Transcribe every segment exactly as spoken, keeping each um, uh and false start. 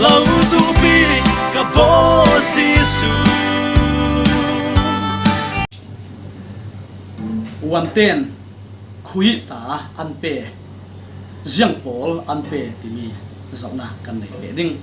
Lo tupi ka Baw Jesu. Uanten khuita an pe, ziang pawl an pe timi zohna kan nei pe ding.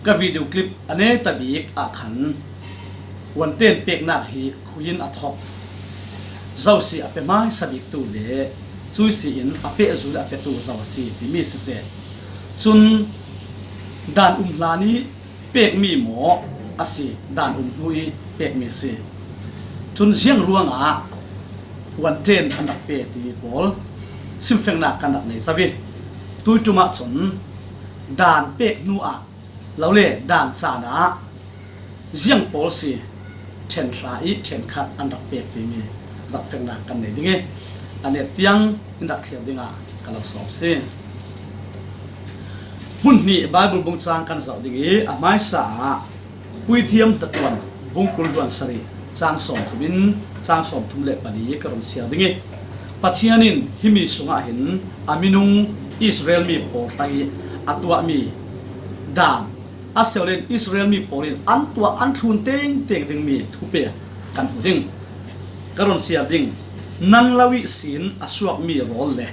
Ka video clip a neta bik ah khan uanten peknak hi khuiin a thok zosi a pe hmaisa biktu le cuisi in a pehzul a petu zo a si timi siseh. Cun dan um hlan ih pekmi maw a si, dan um hnu ih pekmi a si. Cun ziang ruangah uanten an rak pe timi pawl simfengnak kan rak nei zo ih, tuiṭum ahcun dan pek hnu ah lo le dan caan ah ziang pawl si, ṭhen hra ih ṭhen khat an rak pek timi zohfengnak kan nei ding ih, a net tiang in rak thlir dingah ka lo sawm si. Hmun hnih Baibal bungcang kan zoh ding ih, a hmaisa ah Puithiam hnaṭuan bungkul hluan sarih cang sawmthum in cang sawmthum le pali ka run siar ding ih, Pathian in himi sungah hin a minung Israel mi pawl hrangih a tuahmi dan, a si loin Israel mi pawl in an tuah an thlun tengteng dingmi thupek kan hmu ding. Ka run siar ding. Nan lo ihsin a suakmi rawl le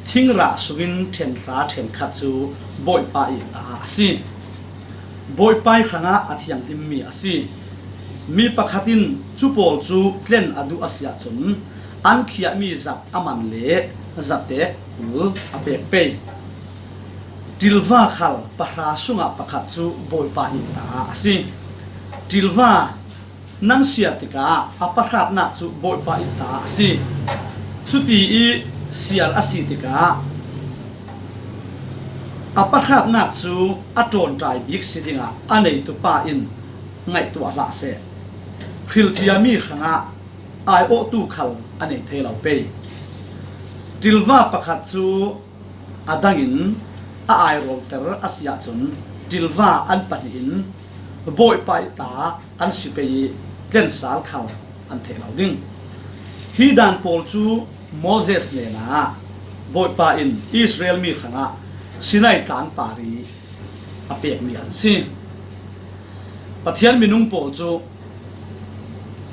thingrah sungin ṭhen hra ṭhen khat cu Bawipa ih ta a si. Bawipa ih hrangah a thianghlimmi a si. Mi pakhat in cu pawl cu tlen a duh a si ahcun an khiahmi zat a man le zatek kul a pek pei. Ṭilva khal pahra sungah pakhat cu Bawipa ih ta a si. Ṭilva nan siar tikah a pahratnak cu Bawipa ih ta a si. Cuti ih siar a si tikah a pahratnak cu a ṭawnṭai bik si dingah a neitu pa in ngaihtuah hlah seh. Hrilciami hrangah aiawhtu khal a nei thei lo pei. Ṭilva pakhat cu a dangin a airawlter a si ahcun ṭilva an pahnih in Bawipa ih ta an si pei ih tlensal khal an theih lo ding. Hi dan pawl cu Moses hnenah Bawipa in Israel mi hrangah Sinai tlang par ih a pekmi an si. Pathian minung pawl cu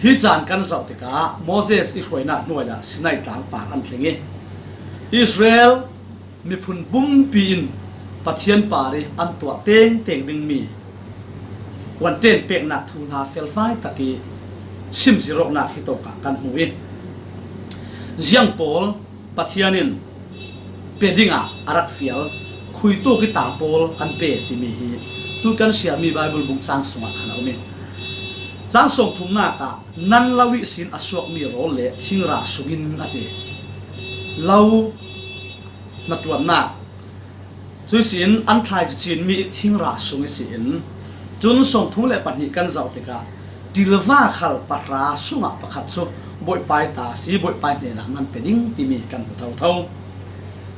hi caan kan zoh tikah Moses ih hruainak hnuai ah Sinai tlang par an thleng ih Israel miphun bumpi in Pathian par ih an tuah tengteng dingmi uanṭen peknak thu hna felfai tak ih sim zirh awknak hi tawkah kan hmu ih, ziang pawl Pathian in pe dingah a rak fial, khuitu kita pawl an pe timi hi tu kan siarmi Baibal bung cang sungah khan a um ih, cang sawmthumnak ah nan lo ihsin a suakmi rawl le thingrah sungin a ti. Lo hnaṭuannak, cuihsin an thlai cu cinmi ih thingrah sung ihsin, cun sawmthum le pahnih kan zoh tikah ṭilva khal pahra sungah pakhat cu Bawipa ih ta a si, Bawipa ih hnenah nan pe ding timi kan hmu thotho.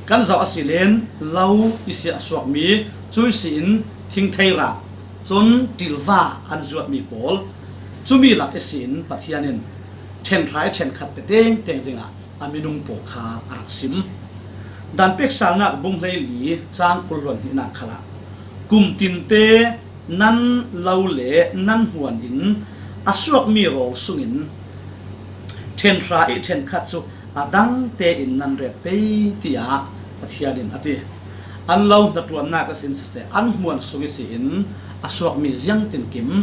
Kan zoh a si len lo ihsin a suakmi cuihsin thingthei rah, cun ṭilva an zuatmi pawl, cumi lak ihsin Pathian in ṭhen hra ih ṭhen khat pe tengteng dingah a minung pawl kha a rak sim. Dan peksalnak bung hleili cang kul hluan hnihnak khalah kum tinte nan lo le nan hmuan in a suakmi rawl sungin ṭhen hra ih ṭhen khat cu a dang tein nan ret pei, tiah Pathian in a ti. An lo hnaṭuannak ihsin siseh, an hmuan sung ihsin a suakmi ziangtinkim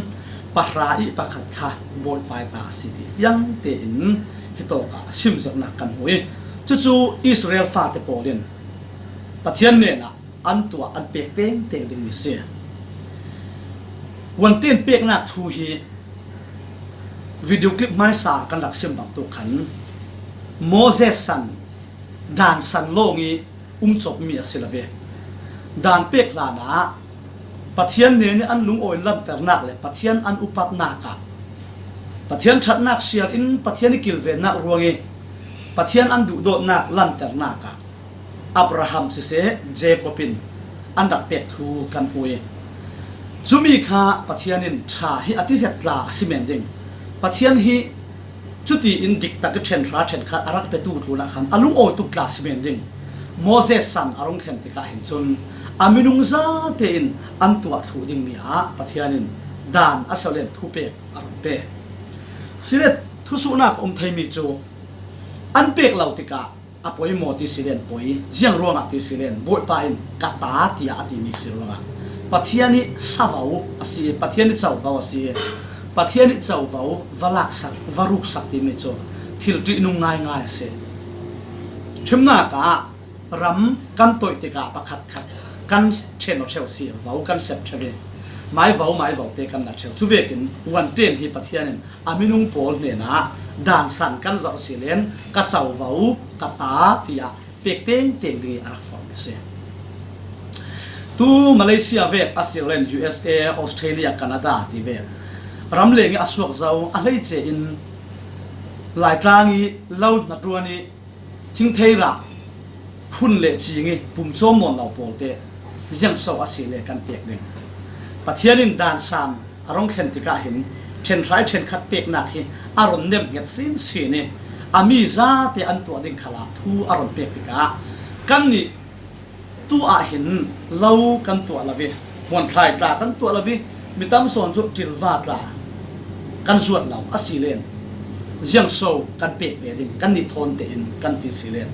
pahra ih pakhat kha Bawipa ih ta a si ti fiang tein hi tawkah sim zirhnak kan hmu ih, cucu Israel fate pawl in Pathian hnenah an tuah an pek tengteng dingmi si. Uanten peknak thu hi video clip hmaisa kan rak sim bangtuk khan Moses san, dan san lawng ih um cawpmi a si lo ve. Dan pek hlanah Pathian hnen ih an lungawi in lanternak le Pathian an upatnak ah, Pathian ṭhatnak siar in Pathian ih kilvennak ruang ih Pathian an duhdawtnak lanternak ah Abraham siseh, Jacob in an rak pek thu kan hmu ih, cumi kha Pathian in ṭha hi a ti zet tla a si men ding. Pathian hi cuti in diktak ih ṭhen hra ṭhen khat a rak petu tlunah khan a lungawi tuk tla a si men ding. Moses san a rung thlen tikah hin cun A minung zate in an tuah thluh ding mi ah Pathian in dan a sawlen thupek a run pe. Sile thusuhnak a um theimi cu an pek lo tikah a poimaw ti silen poi, ziang ruangah ti silen Bawipa in ka ta tiah a timi si ruangah Pathian ih savo a si, Pathian ih covo a si, Pathian ih covo va laksak, va ruksak timi cu thil ṭihnung ngaingai a si. Hrimnak ah ram kan toih tikah pakhatkhat kan ṭhen aw ṭheu si, vo kan sep ṭheu i, mai vo, mai vo te kan la ṭheu. Cuvekin uanṭen hi Pathian in a minung pawl hnenah dansan kan zoh silen ka covo, ka ta tiah pek tengteng ding i a rak forhmi a si. Tu Malaysia vek a si len U S A, Australia, Canada ti vek ram leng i a suak zo a hleice in Laitlang i lo hnaṭuan i thingthei rah phun le cing i pumcawm nawn lo pawl te ziangso a si le kan pek ding. Pathian in dansan a rung thlen tikah hin ṭhenhra i ṭhenkhat peknak hi a run nemhnget sinsin i a mi zate an tuah ding khalah thu a run pek tikah kannih tu ah hin lo kan tuah lo i, hmuanthlai tla kan tuah lo i, mi tam sawn cu ṭilva tla kan zuat lo a si len ziangso kan pek ve ding kannih thawn tein kan ti si len.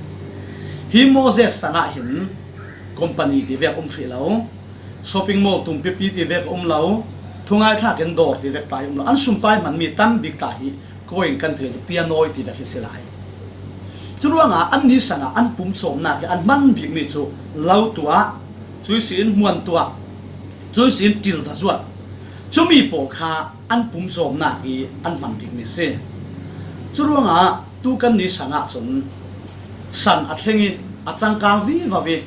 Hi Moses san ah hin company ti vek um hrih lo, shopping mall tumpipi ti vek um lo, thungai thlak in dawr ti vek tla hi um lo, an sumpai hmanmi tam bik tla hi koi in kan ti le cu piano i ti vek hi si lai. Curuangah annih sangah an pumcawmnak i an hman bikmi cu lo tuah, cuihsin hmuan tuah, cuihsin ṭil va zuat, cumi pawl kha an pumcawmnak i an hman bikmi si. Curuangah tu kannih sangah cun san a thleng i a cangkang vivo i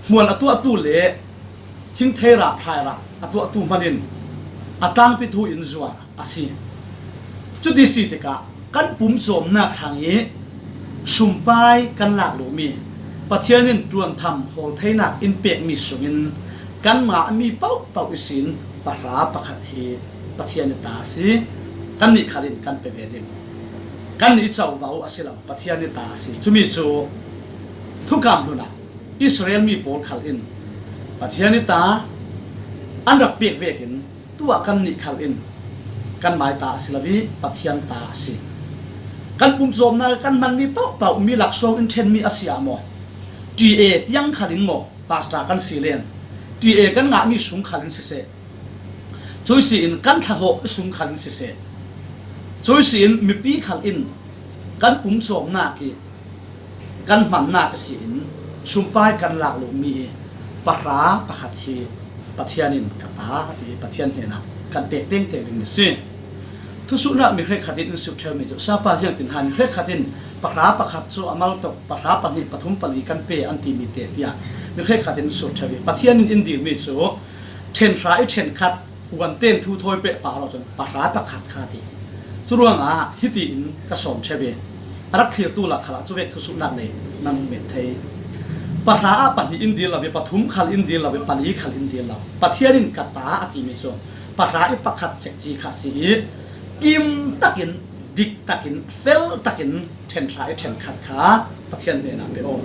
hmuan a tuahtu le thingthei rah thlai rah a tuahtu hman in a tlangpi thu in zuar a si. Cuti si tikah kan pumcawmnak hrang i sumpai kan lak luhmi Pathian in ṭuantham hawl theinak in pekmi sungin kan ngahmi pohpoh ihsin pahra pakhat hi Pathian i ta a si. Kannih khal in kan pe ve ding. Kannih i covo a si lo, Pathian i ta a si. Cumi cu thukam hlun ah Israel mi pawl khal in Pathian i ta an rak pek vekin tuah kannih khal in kanmai ta a si lo i Pathian ta a si. Kan pumcawmnak kan hmanmi pohpoh mi laksawng in ṭhenmi a si ah maw? T A tiang khal in maw? Pastor kan si len T A kan ngahmi sung khal in siseh, cuihsin kan thlahlawh sung khal in siseh, cuihsin mipi khal in kan pumcawmnak i kan hmannak ihsin sumpai kan lak luhmi i pahra pakhat hi Pathian in ka ta a ti i Pathian hnenah kan pek tengteng dingmi si. Thusuhnak mi hrekkhat in in sut ṭheumi cu sapa ziangtin hai mi hrekkhat in pahra pakhat cu a mal tuk, pahra pahnih, pathum pali kan pe an timi te tiah mi hrekkhat in in sut ṭheu i Pathian in in dilmi cu ṭhenhra i ṭhenkhat uanten thu thawi peh pah lo cun pahra pakhat kha ti. Curuangah hiti in ka sawm ṭheu i a rak thlirtu lak khalah cuvek thusuhnak nei nan men thei. Pahra ah pahnih in dil lo i, pathum khal in dil lo i, pali khal in dil lo. Pathian in ka ta a timi cu pahra i pakhat cekci kha si i kim takin, dik takin, fel takin ṭhenhra i ṭhenkhat kha Pathian hnenah pe aw.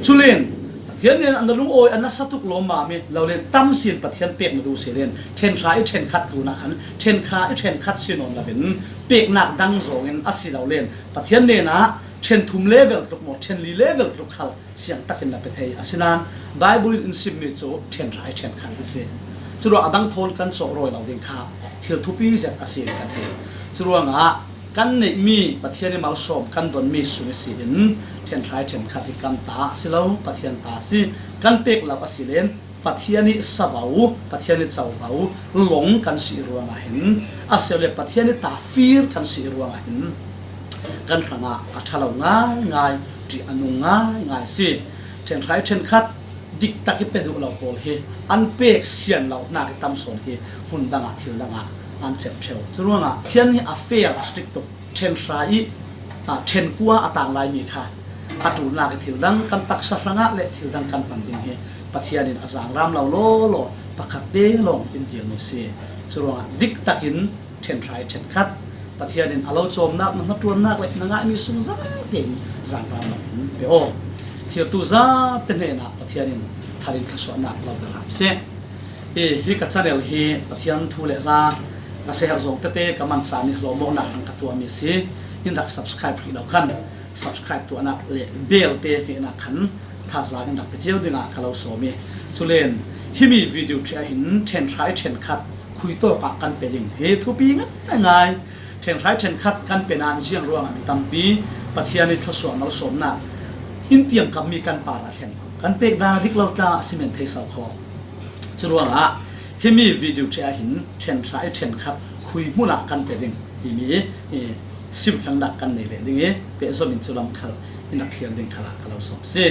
Culen Pathian hnenah na lungawi a na sa tuk lawmmam i lo len tam sin Pathian pek na duh si len ṭhenhra i ṭhenkhat tlunah khan ṭhenhra i ṭhenkhat si nawn loin peknak dang zawngin a si lo len Pathian hnenah ṭhen thum level tluk maw, ṭhen li level tluk khal siang takin na pe thei. Asinain Bible in in simmi cu ṭhenhra i ṭhenkhat hi si. Curuang a dang thawn kan cawh rawi lo ding kha thil thupi zet a si in ka thei. Curuangah kan neihmi Pathian i malsawm kan donmi sung i si in ṭhenhra i ṭhenkhat hi kan ta a si lo, Pathian ta a si. Kan pek lo a si len Pathian i savo, Pathian i covo lawng kan si ruangah hin, a si le Pathian i ta fir kan si ruangah hin kan hrangah a ṭha lo ngaingai, ṭih a nung ngaingai si. Ṭhenhra i ṭhenkhat diktak i pe duh lo pawl hi an pek sian lo hnak i tam sawn hi hmun dangah thil dangah an cep ṭheu. Curuangah Pathian hi a fair, a strict tuk. Ṭhenhra i, a, ṭhenkua a tang laimi kha a ṭulnak i thil dang kan taksa hrangah le thil dang kan hman ding hi Pathian in a zangram lo lawlaw pakhat te lawng in dilmi si. Curuangah diktakin ṭhenhra i ṭhenkhat Pathian in a lo cawmnak, na hnaṭuannak le na ngaihmi sung zate in zangram lo in pe aw. Thlirtu zate hnenah Pathian in Pathian in thluasuahnak lo bel hram seh. Hi, hi ka channel hi Pathian thu le hla ka siaherh zong tete ka mansa nih hlawhmawhnak ding ka tuahmi si. In rak subscribe hrih lo khan subscribe tuahnak le bell te hnehnak khan thazaang in rak pe cio dingah ka lo sawm i, culen himi video ṭheh ah hin ṭhen hra i ṭhen khat khui tawkah kan pe ding hi thupi ngaingai. Ṭhen hra i ṭhen khat kan pe nain ziang ruangah mi tampi Pathian i thluasuah malsawmnak in tiamkammi kan parah thlen kan pek dan a dik lo tla a si men thei sau kho. Curuangah himi video ṭheh ah hin ṭhen hra i ṭhen khat khui hmunah kan pe ding timi, eh, simfiangnak kan nei leh ding i, pehzom in cu lam khal in rak thliar ding khalah ka lo sawm si.